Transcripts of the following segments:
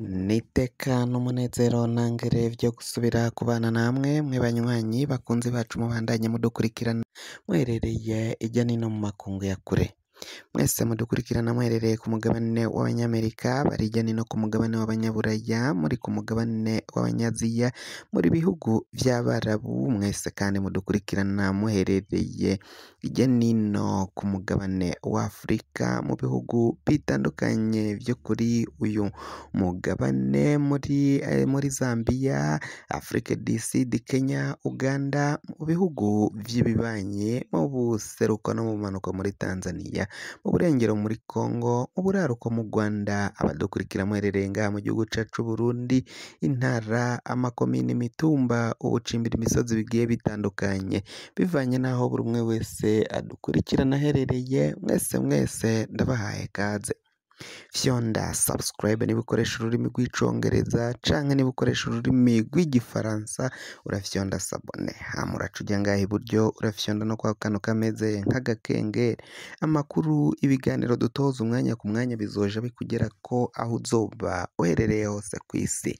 N'iteka n'umunezero ntangere vyo gusubira kubana namwe mwe banywanyi bakunzi bacu mubandanye mudukurikirana muherereye irya nino mu makungu ya kure. Mwese mudukurikirana muherereye ku mugabane w'abanyamerika, bari hirya nino ku mugabane w'abanyaburaya, muri ku mugabane w'abanyaziya, muri bihugu vy'abarabu, mwese kandi mudukurikirana muherereye hirya nino ku mugabane wa Afurika, mu bihugu bitandukanye vyo kuri uyu mugabane, muri Zambia, Afrique du Sud, Kenya, Uganda, mu bihugu vy'ibibanyi, mu buseruko no mu bumanuko muri Tanzania, mu burengero muri Congo, mu buraruko mu Rwanda, abadukurikira muherereye ngaha mu gihugu cacu c'Uburundi, intara, amakomine, imitumba, ubucimbira imisozi bigiye bitandukanye, bivanye n'aho buri umwe wese adukurikirana aherereye, mwese mwese ndabahaye kaze. Fyonda subscribe niba ukoresha ururimi rw'icongereza canke niba ukoresha ururimi rw'igifaransa urafyonda s'abonner, hama uraca uja ngaha iburyo urafyonda no kwa kano kameze nk'agakengeri. Amakuru, ibiganiro dutoza umwanya ku mwanya bizoja bikugerako aho uzoba uherereye hose kw'isi.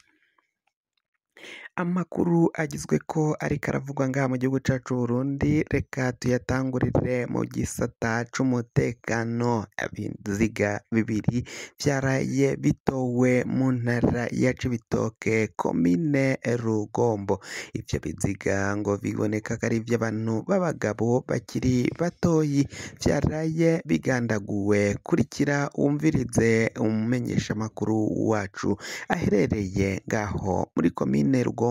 Amakuru agizweko ariko aravugwa ngaha mu gihugu cacu c'Uburundi, reka tuyatangurire mu gisata c'umutekano. Ibiziga bibiri vyaraye bitowe mu ntara ya Cibitoke, komine Rugombo. Ivyo biziga ngo biboneka ko ari ivy'abantu b'abagabo bakiri batoyi, vyaraye bigandaguwe. Kurikira wumvirize umumenyeshamakuru wacu aherereye ngaho muri komine Rugombo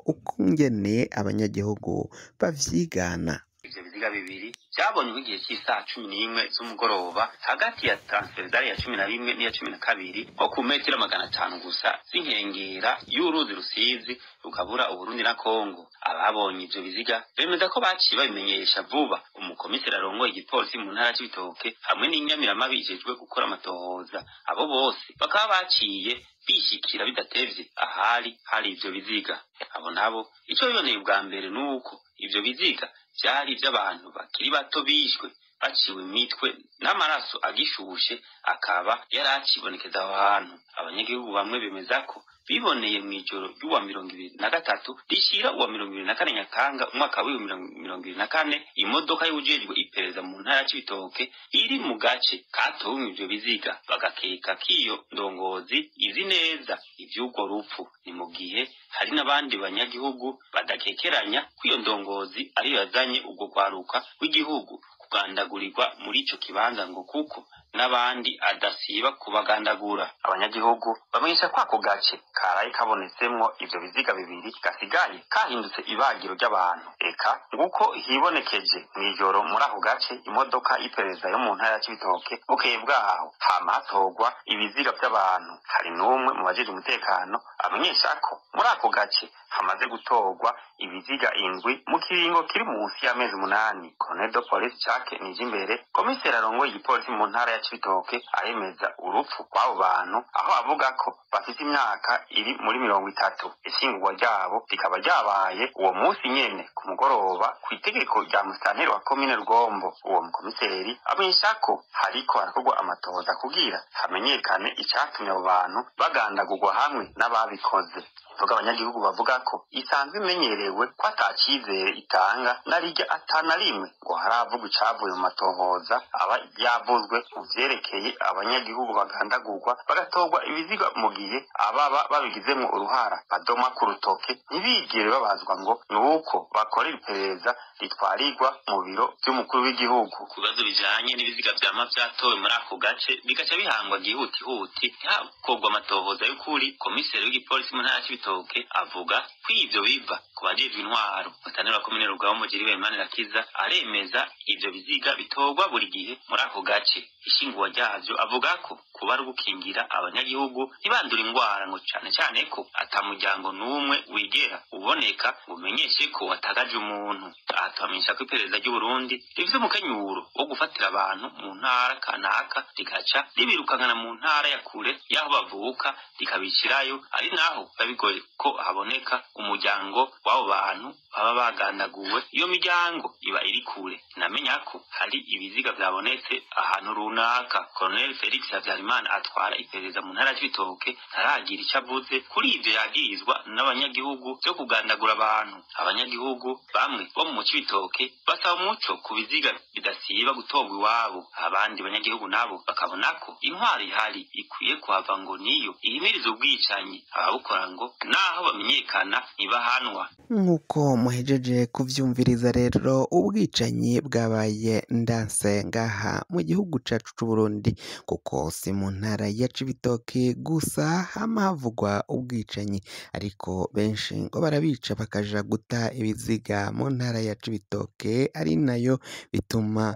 ukungene abanyagihugu bavyigana. Ivyo biziga bibiri vyabonywe igihe c'isaha 11 z'umugoroba hagati ya transversale ya 11 n'iya 12 nko ku metero 500 gusa z'inkengera y'uruzi Rusizi rugabura Uburundi na Kongo. Ababonye ivyo biziga bemeza ko baciye babimenyesha vuba umukomiseri arongoye igipolisi mu ntara ya Cibitoke hamwe n'inyamiramabi ijejwe gukora amatohoza. Abo bose bakaba baciye bishikira bidatevye ahari hari ivyo biziga. Abo nabo ico biboneye ubwa mbere nuko ivyo biziga vyari ivy'abantu bakiri bato bishwe baciwe imitwe n'amaraso agishushe akaba yaracibonekeza aho hantu. Abanyagihugu bamwe bemeza ko biboneye mw'ijoro ry'uwa 23 rishira uwa 24 Nyakanga umwaka w'ibihumbi 2024 imodoka y'uwujejwe iperereza mu ntara ya Cibitoke iri mu gace katowemwo ivyo biziga, bagakeka k'iyo ndongozi izi neza ivy'urwo rupfu. Ni mu gihe hari n'abandi banyagihugu badakekeranya ko iyo ndongozi ariyo yazanye urwo rwaruka rw'igihugu kugandagurirwa muri ico kibanza ngo kuko n'abandi adasiba kubagandagura. Abanyagihugu bamenyesha ko ako gace karaye kabonetsemwo ivyo biziga bibiri gasigaye kahindutse ibagiro ry'abantu. Eka nguko hibonekeje mw'ijoro muri ako gace imodoka y'iperereza yo mu ntara ya Cibitoke, bukeye bwaho hama hatorwa ibiziga vy'abantu. Hari n'umwe mu bajejwe umutekano amenyesha ko muri ako gace hamaze gutorwa ibiziga 7 mu kiringo kiri munsi y'amezi 8. Colonel de Police Jacques Nijimbere, komiseri arongoye igipolisi mu ntara ya Cibitoke, aremeza urupfu rw'abo bantu, aho avuga ko bafise imyaka iri muri 30. Ishingurwa ryabo rikaba ryabaye uwo munsi nyene ku mugoroba kw'itegeko rya musitanteri wa komine Rugombo. Uwo mukomiseri amenyesha ko hariko harakorwa amatohoza kugira hamenyekane icatumye abo bantu bagandagurwa hamwe n'ababikoze. Imvugo abanyagihugu bavuga ko isanzwe imenyerewe ko ata cizere itanga narirya ata na rimwe ngo haravugwa icavuye mu matohoza aba yavuzwe mu vyerekeye abanyagihugu bagandagurwa bagatorwa ibiziga mu gihe ababa babigizemwo uruhara badoma ku rutoke ntibigere babazwa ngo nuko bakorera iperereza ritwarirwa mu biro vy'umukuru w'igihugu. Ku bibazo bijanye n'ibiziga vyama vyatowe muri ako gace bigaca bihangwa gihutihuti ntihakorwa amatohoza y'ukuri, komiseri w'igipolisi mu ntara ya Cibitoke avuga ko ivyo biva ku bajejwe intwaro. Musitanteri wa komine Rugombo Gilbert Manirakiza aremeza ivyo biziga bitorwa buri gihe muri ako gace. Ishingurwa ryavyo avuga ko kuba ari ugukingira abanyagihugu ntibandure ingwara, ngo cane cane ko ata muryango n'umwe wigera uboneka ngo umenyeshe ko watagaje umuntu. Aha tubamenyesha ko iperereza ry'Uburundi rifise umukenyuro wo gufatira abantu mu ntara kanaka rigaca ribirukankana mu ntara ya kure y'aho bavuka rikabicirayo, ari naho biba bigoye ko haboneka umuryango w'abo bantu baba bagandaguwe. Iyo miryango iba iri kure. Sinamenya ko hari ibiziga vyabonetse ahantu runaka. Colonel Felix Habyarimana atwara iperereza mu ntara ya Cibitoke ntaragira ico avuze kuri ivyo yagirizwa n'abanyagihugu vyo kugandagura abantu. Abanyagihugu bamwe bo mu Cibitoke basaba umuco ku biziga bidasiba gutorwa iwabo, abandi banyagihugu nabo bakabona ko intwaro ihari ikwiye kuhava ngo niyo ihimiriza ubwicanyi, ababukora ngo naho bamenyekana ntibahanwa. Nk'uko muhejeje kuvyumviriza rero, ubwicanyi bwabaye ndanse ngaha mu gihugu cacu c'Uburundi, kuko si mu ntara ya Cibitoke gusa hama havugwa ubwicanyi, ariko benshi ngo barabica bakaja guta ibiziga mu ntara ya Cibitoke, ari nayo bituma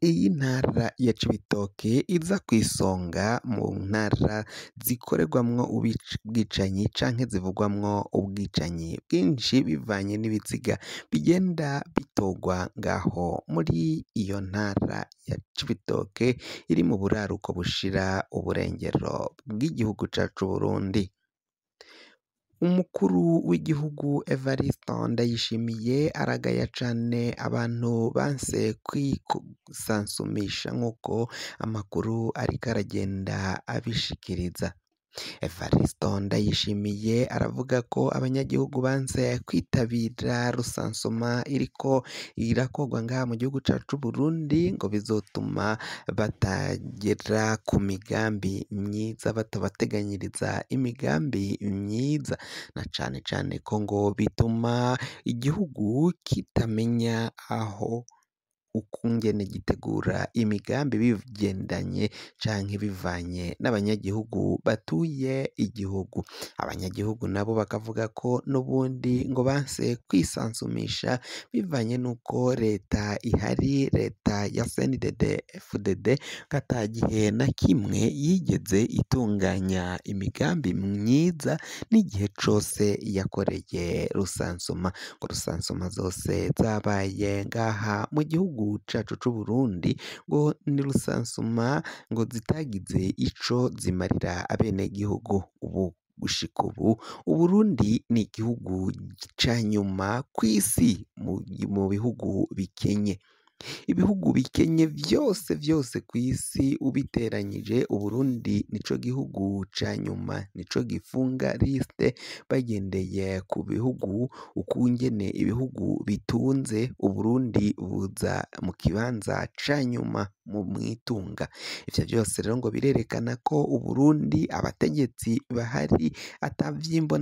iyi ntara ya Cibitoke iza kw'isonga mu ntara zikorerwamwo ubwicanyi canke zivugwamwo ubwicanyi bwinshi, bivanye n'ibiziga bigenda bitorwa ngaho muri iyo ntara ya Cibitoke iri mu buraruko bushira uburengero bw'igihugu cacu Burundi. Umukuru w'igihugu Evariste Ndayishimiye aragaya cane abantu banse kwisansumisha nk'uko amakuru ariko aragenda abishikiriza. Evariste Ndayishimiye aravuga ko abanyagihugu banse kwitabira rusansuma iriko irakorwa ngaha mu gihugu cacu c'Uburundi, ngo bizotuma batagera ku migambi myiza, batabateganyiriza imigambi myiza, na cane cane ko ngo bituma igihugu kitamenya aho ukungene gitegura imigambi bigendanye canke bivanye n'abanyagihugu batuye igihugu. Abanyagihugu nabo bakavuga ko n'ubundi ngo banse kwisansumisha bivanye n'uko leta ihari, leta ya CNDD FDD, ko ata gihe na kimwe yigeze itunganya imigambi myiza n'igihe cose yakoreye rusansuma, ngo rusansuma zose zabaye ngaha mu gihugu cacu c'Uburundi ngo ni rusansuma ngo zitagize ico zimarira abenegihugu. Ubu gushika ubu Uburundi ni igihugu ca nyuma kw'isi mu bihugu bikenye. Ibihugu bikenye vyose vyose kw'isi ubiteranyije, Uburundi nico gihugu ca nyuma, nico gifunga liste bagendeye ku bihugu ukungene ibihugu bitunze, Uburundi buza mu kibanza ca nyuma mu mwitunga. Ivyo vyose rero ngo birerekana ko Uburundi abategetsi bahari ata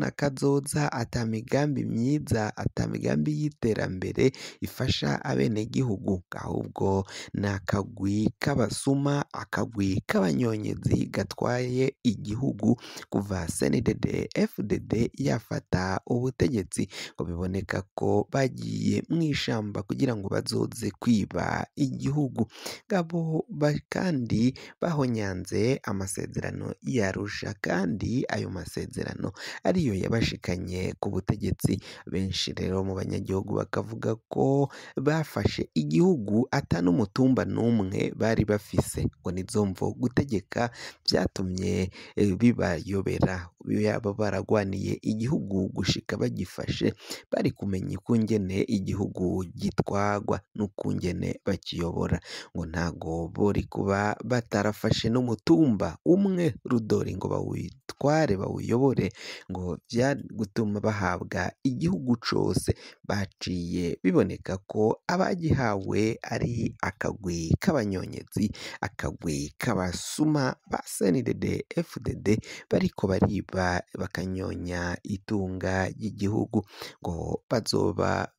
vy'imbonakazoza, ata migambi myiza, ata migambi y'iterambere ifasha abenegihugu, ahubwo ni akagwi k'abasuma, akagwi k'abanyonyezi gatwaye igihugu kuva CNDD FDD yafata ubutegetsi, ngo biboneka ko bagiye mw'ishamba kugira ngo bazoze kwiba igihugu. Ngabo kandi bahonyanze amasezerano y'Arusha, kandi ayo masezerano ariyo yabashikanye ku butegetsi. Benshi rero mu banyagihugu bakavuga ko bafashe igihugu ata n'umutumba n'umwe bari bafise, ngo nizo mvo gutegeka vyatumye bibayobera. Yaba baragwaniye igihugu gushika bagifashe, bari kumenya ukungene igihugu gitwagwa n'ukungene bakiyobora, ngo ntago bori kuba batarafashe n'umutumba umwe rudori ngo bawutware bawuyobore, ngo vyari gutuma bahabwa igihugu cose. Baciye biboneka ko abagihawe ari akagwi k'abanyonyezi, akagwi k'abasuma ba CNDD FDD bariko bariba bakanyonya itunga ry'igihugu, ngo bazoba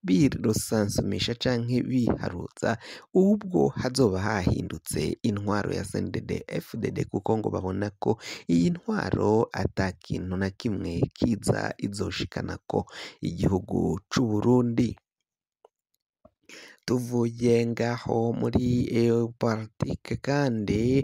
birusansumisha canke biharuza ubwo hazoba hahindutse intwaro ya CNDD FDD, kuko ngo babona ko iyi ntwaro ata kintu na kimwe kiza izoshikanako igihugu c'Uburundi. Tuvuye ngaho muri politike kandi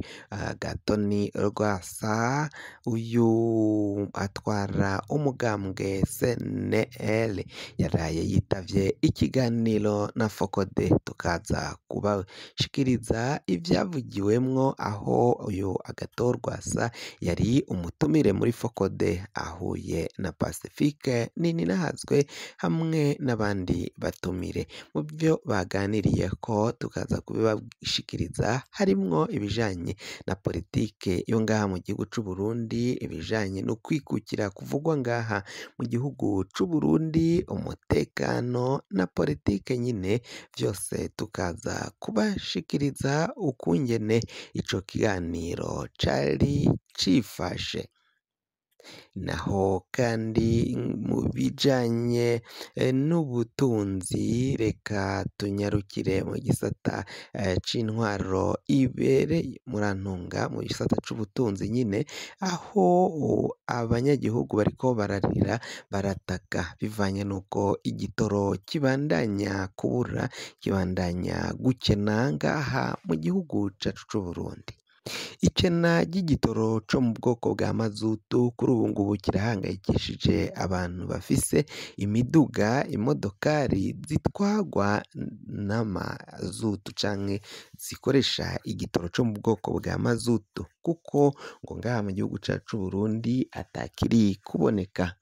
Gatoni Rwasa uyu atwara umugambwe CNL yaraye yitavye ikiganiro na Fokode, tukaza kubashikiriza ivyavugiwemwo aho uyu Agathon Rwasa yari umutumire muri Fokode ahuye na Pacifique Nininahazwe hamwe n'abandi batumire. Mu byo baganiriye ko tukaza kubibashikiriza harimwo ibijanye na politike yo ngaha mu gihugu c'u Burundi, ibijanye no kwikukira kuvugwa ngaha mu gihugu c'u Burundi, umutekano na politike nyine, vyose tukaza kubashikiriza ukungene ico kiganiro cari cifashe. Naho kandi mu bijanye n'ubutunzi, reka tunyarukire mu gisata c'intwaro ibereye, murantunga, mu gisata c'ubutunzi nyine, aho abanyagihugu bariko bararira barataka bivanye n'uko igitoro kibandanya kubura, kibandanya gukena ngaha mu gihugu cacu c'u Burundi. Ikena ry'igitoro co mu bwoko bwa mazutu kuri ubu ngubu kirahangayikishije abantu bafise imiduga, imodokari zitwarwa n'amazutu canke zikoresha igitoro co mu bwoko bwa mazutu, kuko ngo ngaha mu gihugu cacu c'u Burundi atakiri kuboneka.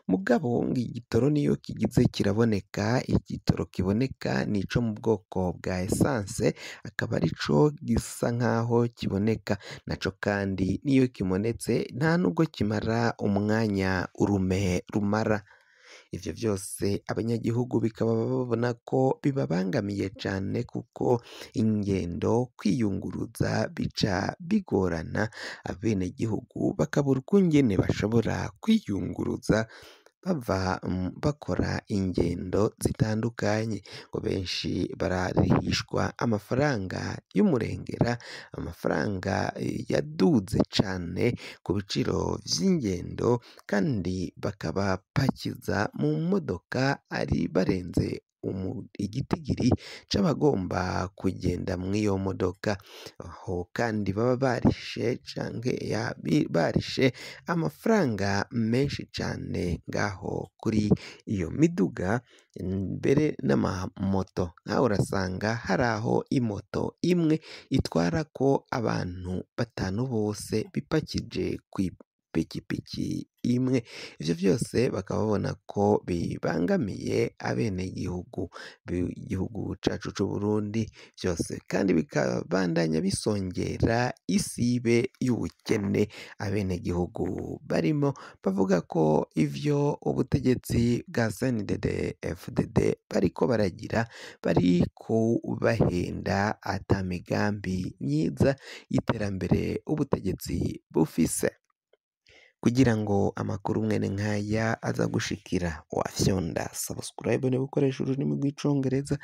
Mugabo ngo igitoro niyo kigize kiraboneka, igitoro kiboneka nico mu bwoko bwa esanse, akaba arico gisa nkaho kiboneka, naco kandi niyo kimonetse nta nubwo kimara umwanya urume rumara. Ivyo vyose abanyagihugu bikaba babona ko bibabangamiye cane, kuko ingendo kwiyunguruza bica bigorana, abenegihugu bakabura ukungene bashobora kwiyunguruza bava bakora ingendo zitandukanye. Ngo benshi bararihishwa amafaranga y'umurengera, amafaranga yaduze cane ku biciro vy'ingendo, kandi bakabapakiza mu modoka ari barenze igitigiri c'abagomba kugenda mw'iyo modoka. Aho kandi baba barishe canke barishe amafaranga menshi cane ngaho kuri iyo miduga, mbere n'amamoto. Nkaho urasanga hari aho imoto imwe itwarako abantu batanu bose bipakije kw'ipikipiki imwe. Ivyo vyose bakaba babona ko bibangamiye abenegihugu b'igihugu cacu c'u Burundi, vyose kandi bikabandanya bisongera isibe y'ubukene abenegihugu barimo, bavuga ko ivyo ubutegetsi bwa CNDD FDD bariko baragira bariko bahenda ata migambi myiza y'iterambere ubutegetsi bufise. Kugira ngo amakuru mwene nkaya aza gushikira, wafyonda subscribe niba ukoresha ururimi rw'icongereza,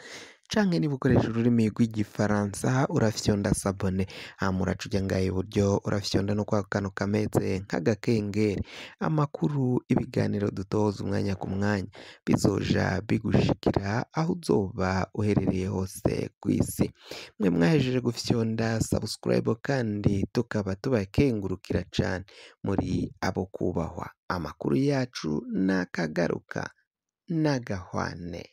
canke niba ukoresha ururimi rw'igifaransa urafyonda s'abonner, hama uraca uja ngaha iburyo urafyonda no kwa kantu kameze nk'agakengeri. Amakuru, ibiganiro dutoza umwanya ku mwanya bizoja bigushikira aho uzoba uherereye hose kw'isi. Mwe mwahejeje gufyonda subscribe kandi tukaba tubakengurukira cane, muri abo kubahwa. Amakuru yacu nakagaruka nagahwane.